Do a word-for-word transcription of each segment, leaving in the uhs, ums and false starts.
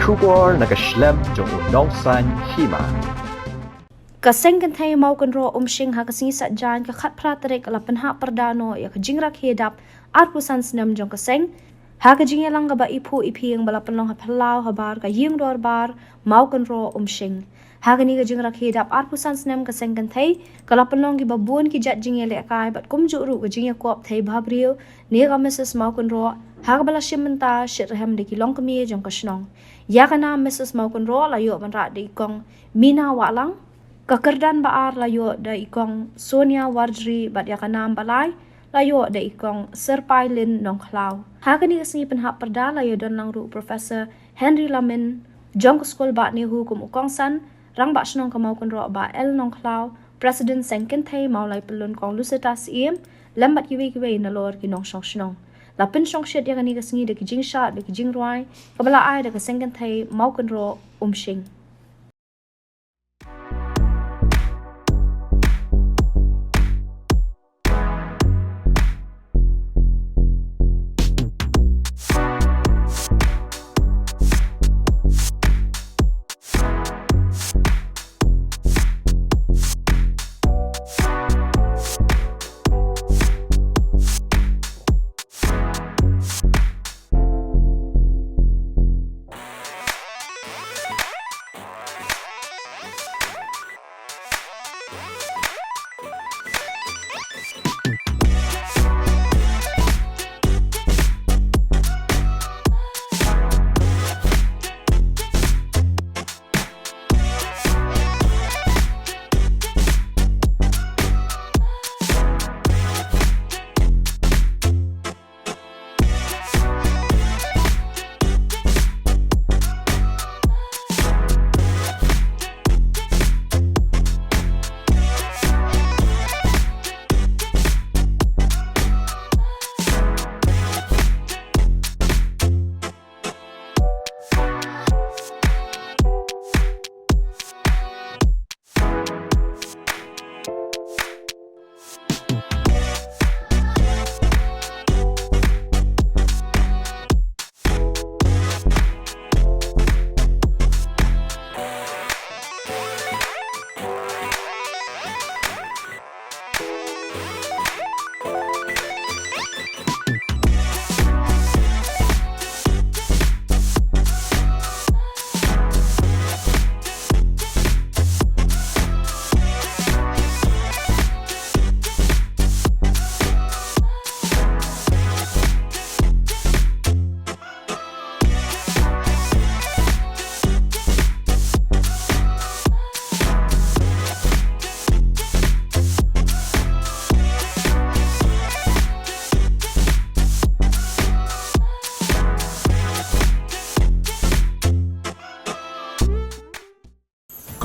Khubor na ka shlem jong u nongsan hima. Ka seng kynthei Mawkynroh Umshing ha ka sngi Saitjaiñ ka khatphra tarik ka la pynhap pyrda noh ïa ka jingrakhe dap arphew san snem jong ka seng ha ka jingïalang kaba iphuh iphieng ba la pynlong ha phyllaw habar ka ïing dorbar Mawkynroh Umshing. Ha kane ka jingrakhe dap arphew san snem ka seng kynthei ka la pynlong kiba bun ki jait jingïalehkai bad kumjuh ruh ka jingïakop thei bhabriew ne ka Mrs Mawkynroh ha kaba la shim bynta shitrhem da ki longkmie jong ka shnong. Ïa ka nam Mrs Mawkynroh la ïoh ban rah da i Kong Mina Wahlang. Ka kyrdan ba ar la ïoh da i Kong Sonia Warjri bad ïa ka nam ba lai la ïoh da i Kong Syrpailin Nongkhlaw. Ha kane ka sngi pynhap pyrda la ïadon lang ruh Professor Henry Lamin jong ka skul Bah Nehu kum u kongsan, Rangbah Shnong ka Mawkynroh Bah L Nongkhlaw, President Seng Kynthei Mawlai Pyllun Kong Lucetta Syiem, lem bad kiwei kiwei nalor ki nongshong shnong. La pynshongshit ïa kane ka sngi da ki jingshad bad ki jingrwai kaba la ai da ka seng kynthei Mawkynroh Umshing.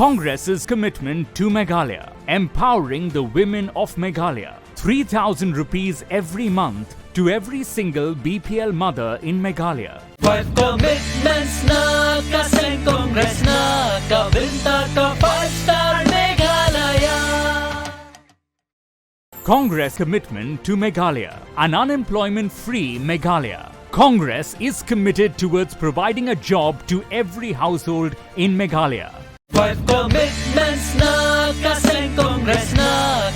Congress's commitment to Meghalaya, empowering the women of Meghalaya. Three thousand rupees every month to every single B P L mother in Meghalaya. Five commitments na ka seng Congress na ka bynta ka five star Meghalaya. Congress commitment to Meghalaya, an unemployment-free Meghalaya. Congress is committed towards providing a job to every household in Meghalaya. Five commitments na ka seng Congress na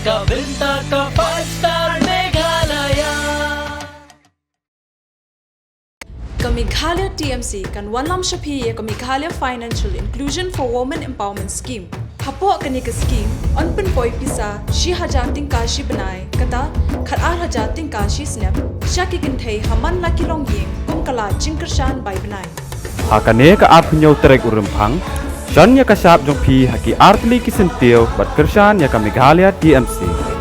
ka bynta ka five star Meghalaya. Ka Meghalaya T M C kan wanlam sha phi ïa ka Meghalaya Financial Inclusion for Women Empowerment Scheme. Hapoh kane ka scheme, yn pynpoi pisa shi hajar tyngka shi bnai, kata khatar hajar tyngka shi snem, sha ki kynthei ha man la ki longïing, kum ka lad jingkyrshan bai bnai. Ha kane ka arphew hynñiew tarik u Rymphang, shon ïa ka shap jong phi ha ki artylli ki syntiew bad kyrshan ïa ka Meghalaya T M C.